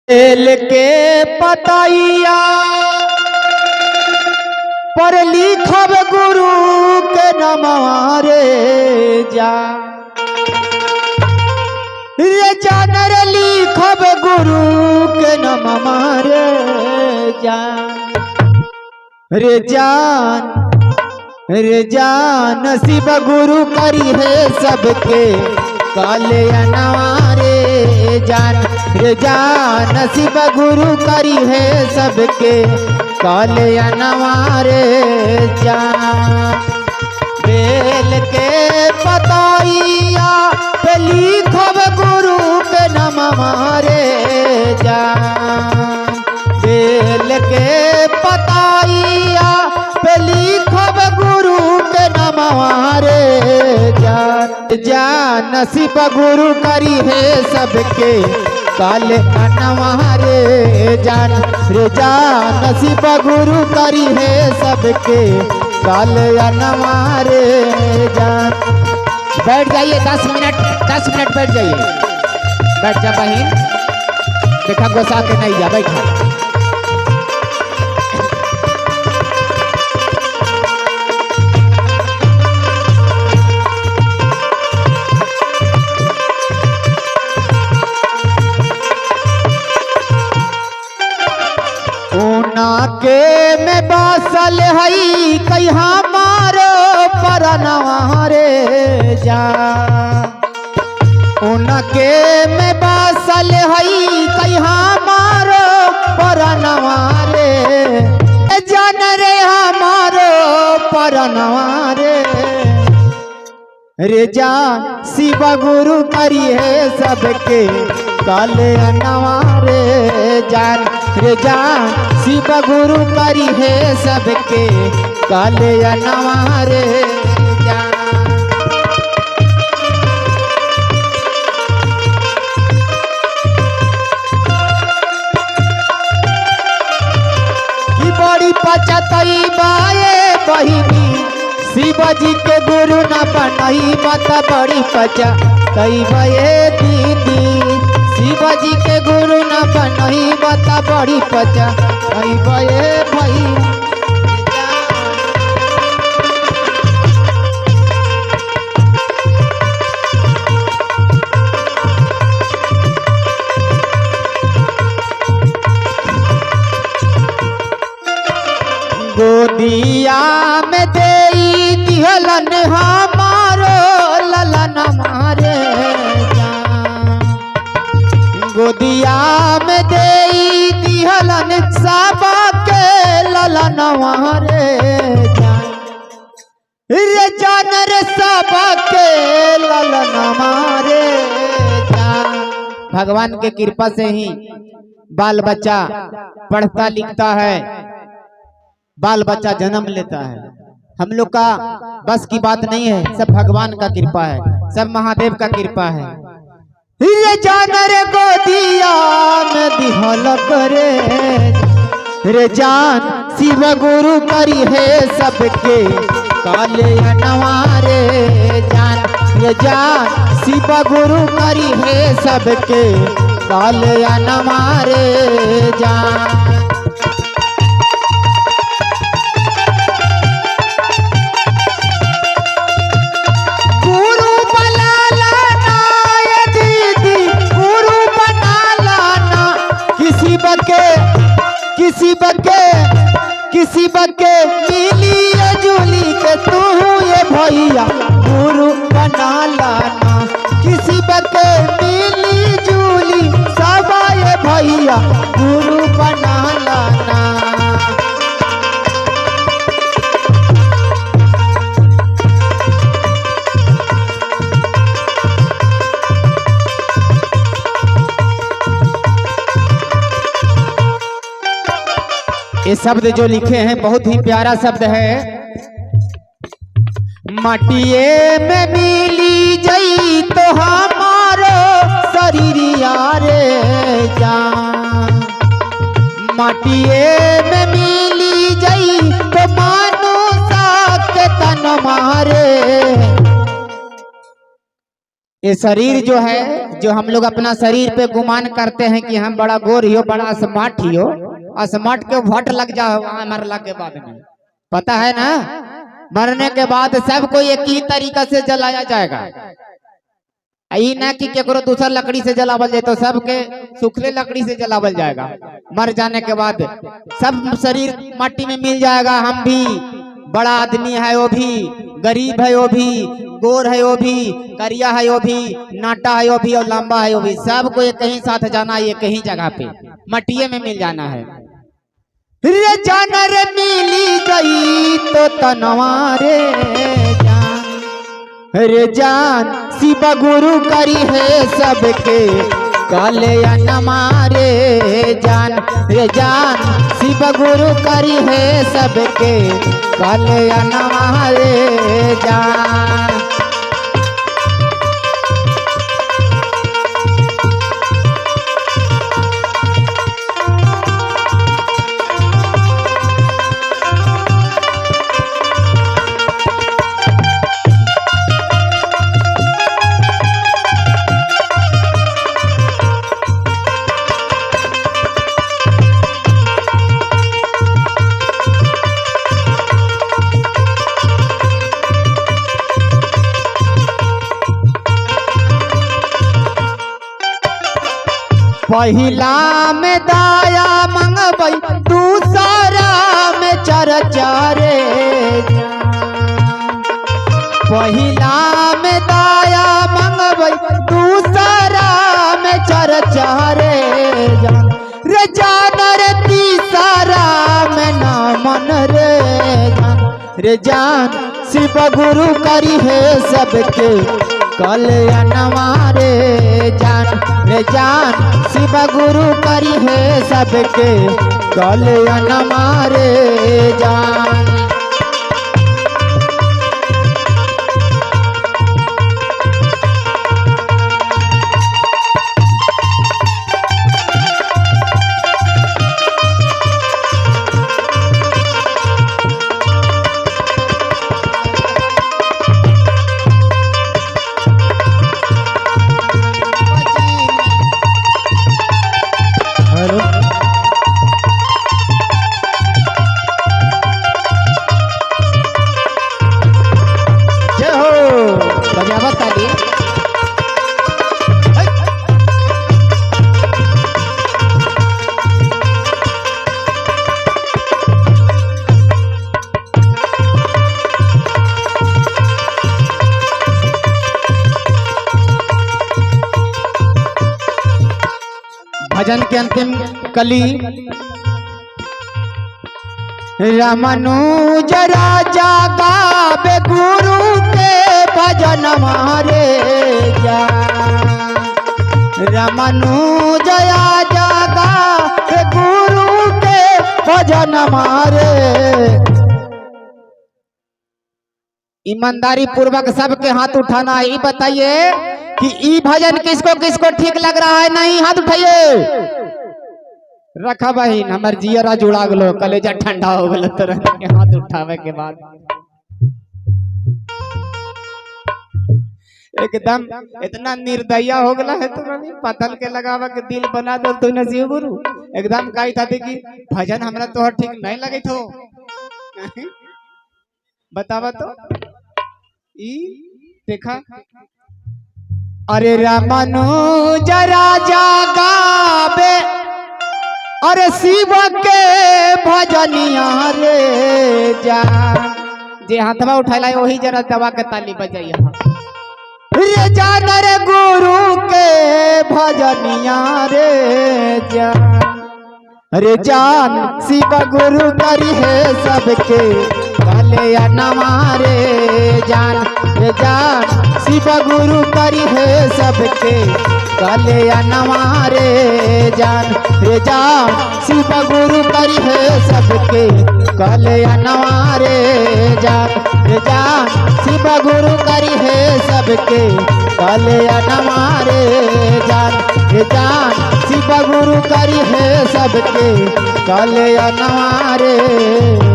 बेल के पतैया पर लिखब गुरु के नमवा रे जा रे जान रे लिखब गुरु के नमवा रे जा रे जान रे जान शिव गुरु करी है सबके काले अनवारे जान रे जान शिव गुरु करी है सबके काले अनवारे जान। बेल के पतैया पे लिखब गुरु के नमवा रे जान। बेल के पतैया पे लिखब गुरु के नमवा रे जान। जान शिव गुरु करी है सबके काले अनवारे जान रे जान शिव गुरु करी है सबके काले अनवारे जान। बैठ जाइए 10 मिनट, 10 मिनट बैठ जाइए। बैठ जा बहन, देखा गोसा के नहीं जा, बैठा। के में बसल हई कई हमारो परनवा रे जा। उनके में बसल हई कई हमारो परनवा रे जान रे हमारो परनवा रे रे जा। शिव गुरु करी है सबके काले अनवा रे जान रे जान। शिव गुरु करी है सबके काले अनवा रे जान। की बड़ी पचतई बाए बहिनी शिवजी के गुरु न बनई माता बड़ी पचतई बाए दीदी। शिवजी के गुरु न बनई माता बड़ी पचतई बाए भई। गोदिया में देई दिहलन हमारो ललन मारे जान। गोदिया में देई दिहलन सबा के ललन मारे जान रे जान रे सबा के ललन मारे जान। भगवान के कृपा से ही बाल बच्चा पढ़ता लिखता है, बाल बच्चा जन्म लेता है। हम लोग का बस की बात नहीं है, सब भगवान का कृपा है, सब महादेव का कृपा है। ये जान रे गोदिया में दिहल करे रे जान। शिव गुरु करी है सबके काले अनवारे जान रे जान। शिव गुरु करी है सबके काले अनवारे जान। किसी बके मिली जुली के तू ये भैया गुरु बना लाना। किसी बके मिली जुली सबा ये भैया गुरु बना लाना। ये शब्द जो लिखे हैं बहुत ही प्यारा शब्द है। माटिए में मिली जई तो हमारो शरीरिया रे जान। माटिए में मिली जई तो मानुषा के तन मारे। ये शरीर जो है जो हम लोग अपना शरीर पे गुमान करते हैं कि हम बड़ा गोर ही हो, बड़ा स्मार्ट ही हो, स्मार्ट के what लग जाओ वहां मरला के बाद में, पता है ना? मरने के बाद सबको एक ही तरीका से जलाया जाएगा। ई ना कि केकरो दूसर लकड़ी से जलावल जाए, तो सबके सुखले लकड़ी से जलावल जाएगा। मर जाने के बाद सब शरीर माटी में मिल जाएगा। हम भी बड़ा आदमी है, वो भी गरीब है, वो भी गोर है, वो भी करिया है, वो भी नाटा है, वो भी और लंबा है, वो भी, सबको एक ही साथ जाना है, एक ही जगह पे मटिए में मिल जाना है। रे जान रे मिली गई तो तनवा रे जान, रे जान शिव गुरु करी है सबके कल्याण मारे जान, रे जान शिव गुरु करी है सबके कल्याण मारे जान। पहिला में दाया मंगबई, दूसरा में चर्चा रे जान। पहिला में दाया मंगबई, दूसरा में चर्चा रे जान, रे जान रे तीसरा में ना मन रे जान, रे जान शिव गुरु करी है सबके कल्याण मारे जान, रे जान शिव गुरु करी है सबके कल्याण मारे जान। हेलो जय हो, बजावा ताली। भजन के अंतिम कली, रामानुज राजा गावे गुरु के भजन मारे जा, रामानुज राजा गावे गुरु के भजन मारे। ईमानदारी पूर्वक सबके हाथ उठाना है। ये बताइए कि ई भजन किसको किसको ठीक लग रहा है? नहीं, हाथ उठाइए। रखा बहिन, हमर जियरा जुड़ा गलो, कलेजा ठंडा हो गलो तुरंत के हाथ उठावे के बाद। एकदम इतना निर्दयी हो गला है तुरंत, पतल के लगावा के दिल बना दो तू शिव गुरु। एकदम कही था कि भजन हमरा तोहर ठीक नहीं लगे थो। बतावा तो ई देखा। अरे रामानुज राजा गावे अरे शिव के भजनिया रे जा, जे हाथवा उठैला वही जरा दबा के ताली बजैया रे जान रे गुरु के भजनिया रे जा, रे जान शिव गुरु करी है सबके कल्याण मारे जान, रे जान शिव गुरु करी है सबके कल्याण मारे जान, रे जान शिव गुरु करी है सबके कल्याण मारे जान, रे जान शिव गुरु करी है सबके कल्याण मारे जान, रे जान शिव गुरु करी है सबके कल्याण मारे।